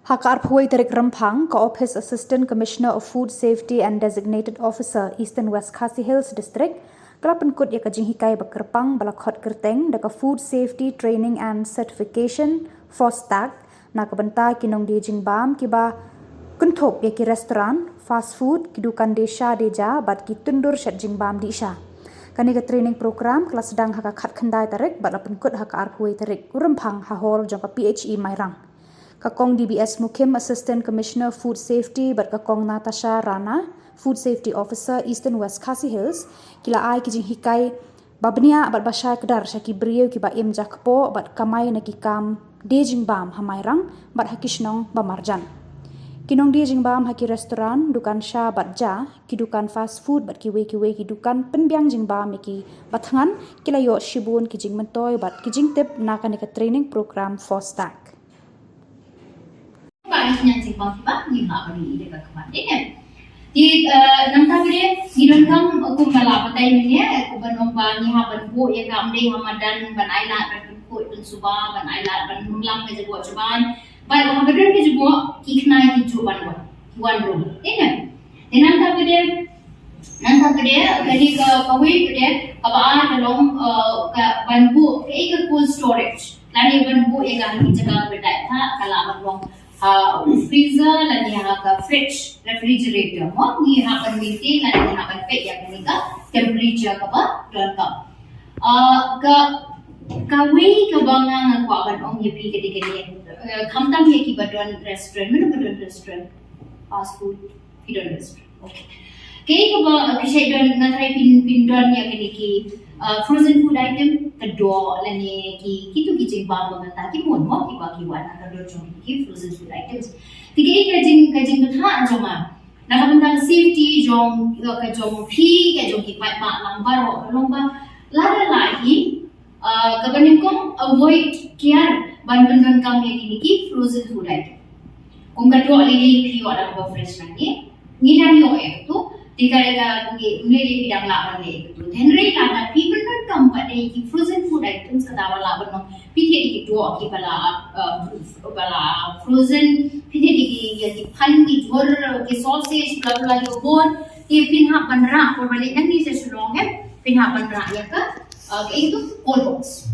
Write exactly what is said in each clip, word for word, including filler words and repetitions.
Ha ka arphew tarik Rymphang, ka Office Assistant Commissioner of Food Safety and Designated Officer, Eastern West Khasi Hills District, ka la pynkut ïa ka jinghikai ba kyrpang ba la khot kyrteng da ka Food Safety Training and Certification, FOSTAC, na ka bynta ki nongdie jingbam kiba kynthup ïa ki restaurant, fast food, ki dukan die sha die ja bad ki tyndur shet jingbam dih sha. Kane ka training program ka la sdang ha ka khatkhyndai tarik bad la pynkut ha ka arphew tarik Rymphang ha hall jong ka P H E Mairang. Ka Kong D B S Mukim, Assistant Commissioner Food Safety, bad ka Kong Natasha Rana, Food Safety Officer, Eastern West Khasi Hills, ki la ai ki jinghikai ba bniah bad ba shai kdar sha ki briew kiba im ja kpoh bad kamai na ki kam die jingbam ha Mairang bad ha ki shnong ba marjan. Ki nongdie jingbam ha ki restaurant, dukan sha bad ja, ki dukan fast food bad kiwei kiwei ki dukan pynbiang jingbam ïa ki bathngan, ki la ïoh shibun ki jingmyntoi bad ki jingtip na kane ka training program FOSTAC. Ba ngi nang jingpang kiba ngi ba ngi ida ka kaba dei ne. Di, eh, nangta ba dei ngi donkam, eh, kumba la batai mynne, eh, kumba nong ba ngi hap ban buh ïa ka, ym dei ha madan ban ai lad ban pynkhuid ban suba ban ai lad ban nonglam ka jaboh jaban. Bad haba don ka jaboh ki khnai ki ju ban wan, wan rung. Dei ne. Te nangta ba dei, nangta ba dei kane ka, kawei ba dei kaba ar ka long, eh, ka ban buh kaei ka cold storage. Lane ban buh ïa ka ha ki jaka ba dei ta ka la ban long, ha freezer lane ha ka fridge, refrigerator. Mo ngi hap ban maintain lane ngi hap ban peit ïa kane ka temperature kaba donkam. Ah, ka, kawei kaba nga nga kwah ban ong ïa phi ka dei kane. Eh, khamtam ïa kiba don restaurant, mano ba don restaurant, fast food, phi don restaurant. Okay. Kaei kaba, eh, phi shait don, nga tharai phin, phin don ïa kine ki, uh, frozen food item, ka doh lane ki, kitu ki jingbam ba mynta ki bun mo kiba ki wan ha ka dur jong ki frozen food items. Te kaei ka jing, ka jingbthah jong nga na ka bynta safety jong, eh, ka jong phi, ka jong ki paidbah lang baroh, ka long ba lada lah hi, ah, kaba nyngkong, avoid kiar ban pyndonkam ïa kine ki frozen food item. Kum ka doh lili phi ïoh da kaba fresh lagi. Ngi dang ïoh ïa katu. Te ka, ka ngi, ym lei lei phi dang lah ban leh ïa katu. Hynrei lada phi pyndonkam pat ïa ki frozen food items, kata ba lah ban long, phi thied ïa ki doh kiba la, ah, ba la frozen, phi thied ïa ki, ïa ki phan, ki jhur, ki sausage, bla bla, yogurt. Te phin hap ban rah, por ba leit nangne sha Shillong, eh, phin hap ban rah ïa ka, ah, kaei katu, cold box.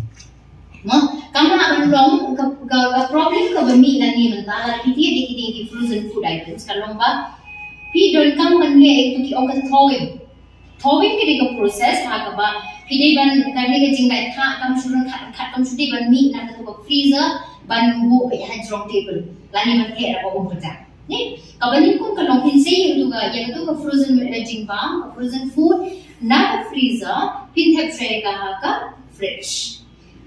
Mo, kaba lah ban long ka, ka, ka problem kaba mih nangne mynta lada phi thied ïa kine ki frozen food items ka long ba phi donkam ban leh ïa kito ki ong ka thawing. Thawing ka dei ka process ha kaba phi dei ban, kane ka jinglait thah kam shu ryngkat ryngkat, kam shu dei ban mih na kato ka freezer ban buh beit ha jrong table lane ban theh da ka um pyrthei. Ne, kaba nyngkong ka long phin sei ïa kato ka, ïa kato ka frozen, eh, jingbam, ka frozen food na ka freezer, phin thep shuwa ïa ka ha ka fridge.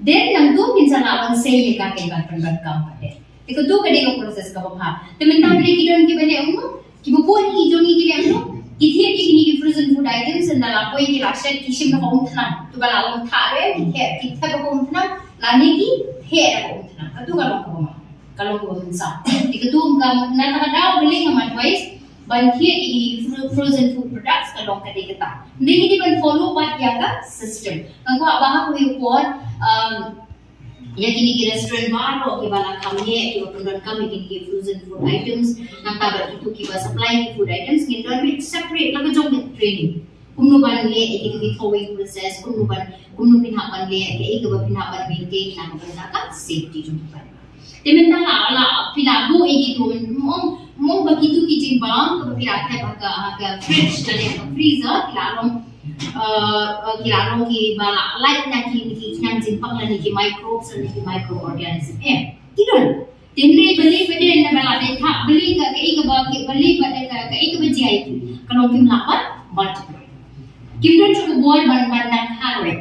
Then nangta phin sa lah ban sei ïa ka, phin ban pyndonkam pat de. Te kato ka dei ka process kaba bha. Te mynta ba dei ki don kiba leh kumno, kiba bun ki jong ngi ki leh kumno, ki thied ïa kine ki frozen food items, ynda la poi ki la shet, ki shim da ka um thnam. To ba la long thah re, ki thep, ki thep da ka um thnam, lane ki theh da ka um thnam. Kato ka long kaba bha, ka long kaba mynsaw. Te kato ka, na kata ka daw ba leh ngam advice ban thied ïa ki fro-, frozen food products, ka long ka dei kata. Ym dei ngi dei ban follow pat ïa ka system. Nga kwah ba ha kawei ka por, um, ïa kine ki restaurant baroh kiba la kham leh, kiba pyndonkam ïa kine ki frozen food items, nangta bad kito kiba supply ki food items, ngin don beit separate la ka jong ka training. Kumno ban leh ïa kine ki thawing process, kumno ban, kumno phin hap ban leh, kaei kaba phin hap ban maintain, na ka bynta ka safety jong ki. Te mynta la, la, phi la buh ïa kito, ym ong, ym ong ba kito ki jingbam kaba phi la thep ha ka, ha ka fridge lane ha ka freezer, ki la long, eh, eh, ki la long kiba la lait na ki, ki khñiang jingpang lane ki microbes lane ki microorganism. Eh, ki don. Te hynrei balei ba dei na ba la dei thah, balei ka, kaei kaba, balei ba dei ka, kaei kaba jia ïa ki, ka long kim lah ban multiply. Kim don shuh ka bor ban, ban nang kha ruh.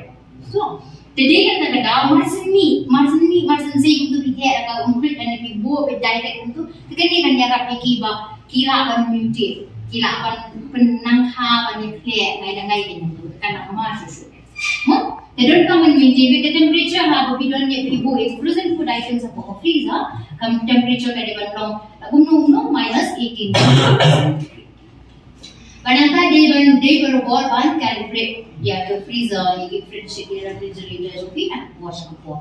So, te dei kata ka daw, mar syn mih, mar syn mih, mar syn sei kumtu phi theh da ka um fridge lane phi buh beit direct kumtu, te kane kan ïarap ïa ki ba ki lah ban mutate, ki lah ban pynang kha, ban ïakhleh ngai da ngai kumtu, kan nang mar shuh shuh. Mo, te donkam ban maintain beit ka temperature, haba phi don ïa, phi buh ïa frozen food items hapoh ka freezer, ka temperature ka dei ban long kumno kumno, minus eighteen. Bad nangta dei ban, dei barabor ban calibrate ïa ka freezer, ïa ki fridge, ïa ki refrigerator jong phi na ka por sha ka por.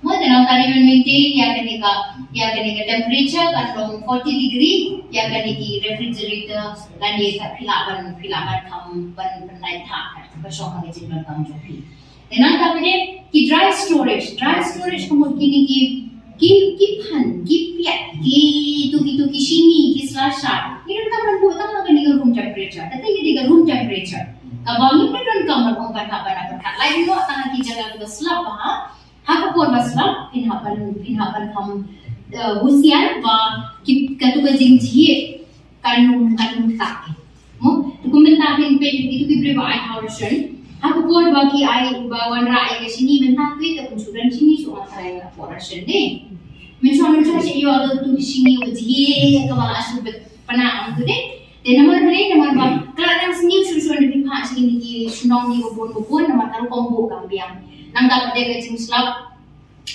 Mo, te nangta dei ban maintain ïa kane ka, ïa kane ka temperature kan long forty degree, ïa kane ki refrigerator lane ka phi lah ban, phi lah ban kham ban, ban lait thah ka shong ha ka jingdonkam jong phi. Te nangta pat de ki dry storage, dry storage ka mut kine ki, ki, ki phan, ki piat, ki tu, ki tu, ki shini, ki slasha. Ki donkam ban buh tang ha kane ka room temperature. Kata ka dei ka room temperature. Kaba ngim donkam ban ong ban hap ban hap ban hap. Lait noh tang ha ki jaka kiba slap bha. Ha ka por ba slap, phin hap ban, phin hap ban kham, eh, husiar ba ki, katu ka jingjhieh kan ym, kan ym tah. Mo, te kumta phin peit ïa kitu ki briew ba ai thaw ration. Ha ka por ba ki ai, ba wanrah ïa ka shini, mynta peit, te kum shu don shini shu wanrah ïa ka por ration de. Mynshuwa, mynshuwa shu ïoh da tu shini ba jhieh kaba la shu bit pynah ong tu de. Te namar balei, namar ba ka la dang sniew shuh shuh na phi phah sha kine ki shnong kiba bun ba bun, namar ka rukom buh kam biang. Nangta pat de ka jingslap,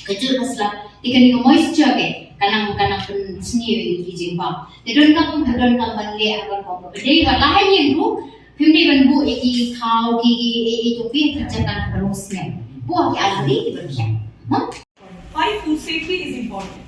ka jur ka slap, te kane ka moisture ke ka nang, ka nang pynsniew ïa ki jingbam. Te donkam, donkam ban leh ha ka rukom kaba dei, bad la ha ïing ruh phim dei ban buh ïa ki thaw, ki, ki, ïa, ïa, ïa, ki jaka kaba long sniew. Buh ha ki almari kiba biang. Mo? Why food safety is important?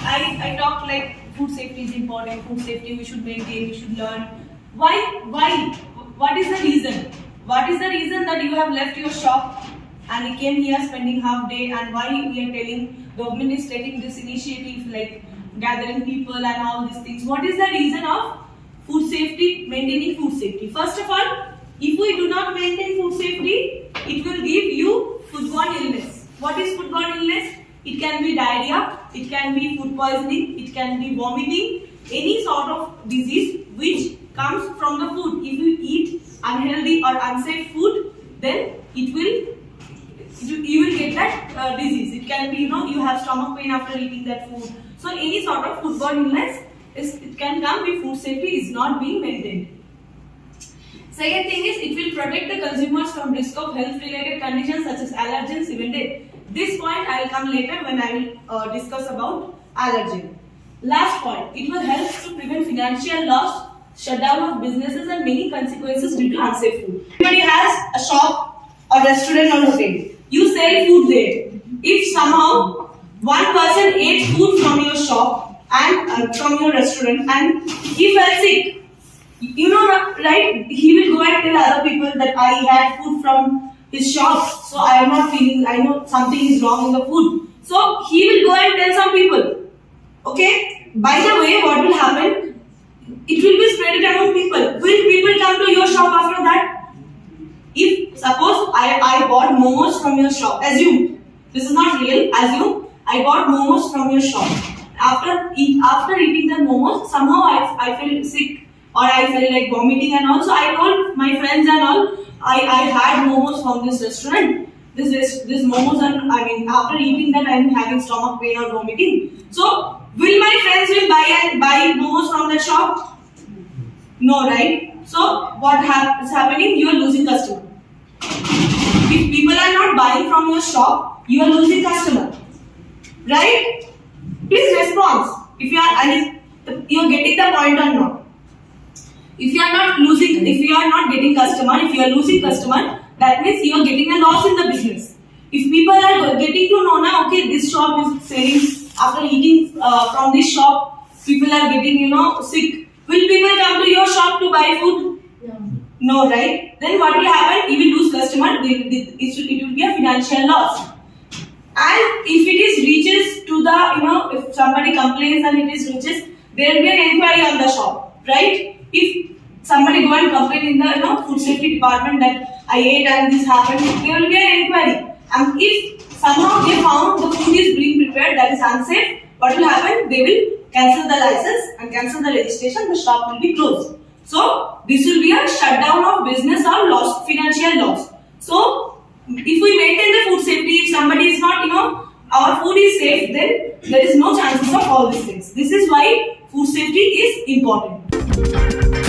I, I talk like food safety is important, food safety we should maintain, we should learn. Why, why, what is the reason? What is the reason that you have left your shop and you came here spending half day, and why we are telling government is taking this initiative like gathering people and all these things? What is the reason of food safety, maintaining food safety? First of all, if we do not maintain food safety, it will give you foodborne illness. What is foodborne illness? It can be diarrhea, it can be food poisoning, it can be vomiting, any sort of disease which comes from the food. If you eat unhealthy or unsafe food, then it will, you, you will get that uh, disease. It can be, you know, you have stomach pain after eating that food. So any sort of foodborne illness is, it can come if food safety is not being maintained. Second thing is, it will protect the consumers from risk of health-related conditions such as allergens, even death. This point I will come later when I will uh, discuss about allergen. Last point, it will help to prevent financial loss, shutdown of businesses, and many consequences due to unsafe food. Everybody has a shop or restaurant or hotel. You sell food there. If somehow one person ate food from your shop and uh, from your restaurant and he fell sick, you know, right? He will go and tell other people that I had food from his shop, so I am not feeling, I know something is wrong in the food. So he will go and tell some people. Okay? By the way, what will happen? It will be spreaded among people. Will people come to your shop after that? If suppose I, I bought momos from your shop, assume, this is not real, assume I bought momos from your shop. After eat, after eating the momos, somehow I, I feel sick or I felt like vomiting and all. So I told my friends and all, I, I had momos from this restaurant. This is this momos and I mean after eating that I'm having stomach pain or vomiting. So will my friends will buy and buy momos from that shop? No, right? So what hap- is happening? You are losing customer. If people are not buying from your shop, you are losing customer, right? Please respond. If you are, I mean, you are getting the point or not? If you are not losing, if you are not getting customer, if you are losing customer, that means you are getting a loss in the business. If people are getting to know now, okay, this shop is selling, after eating uh, from this shop, people are getting, you know, sick. Will people come to your shop to buy food? No, right? Then what will happen? You will lose customer. They, they, it, should, it will be a financial loss. And if it is reaches to the, you know, if somebody complains and it is reaches, there will be an inquiry on the shop, right? If somebody go and complain in the, you know, food safety department that I ate and this happened, there will be an inquiry. And if somehow they found the food is being prepared that is unsafe, what will happen? They will cancel the license and cancel the registration. The shop will be closed. So this will be a shutdown of business or loss, financial loss. So if we maintain the food safety, if somebody is not, you know, our food is safe, then there is no chances of all these things. This is why food safety is important.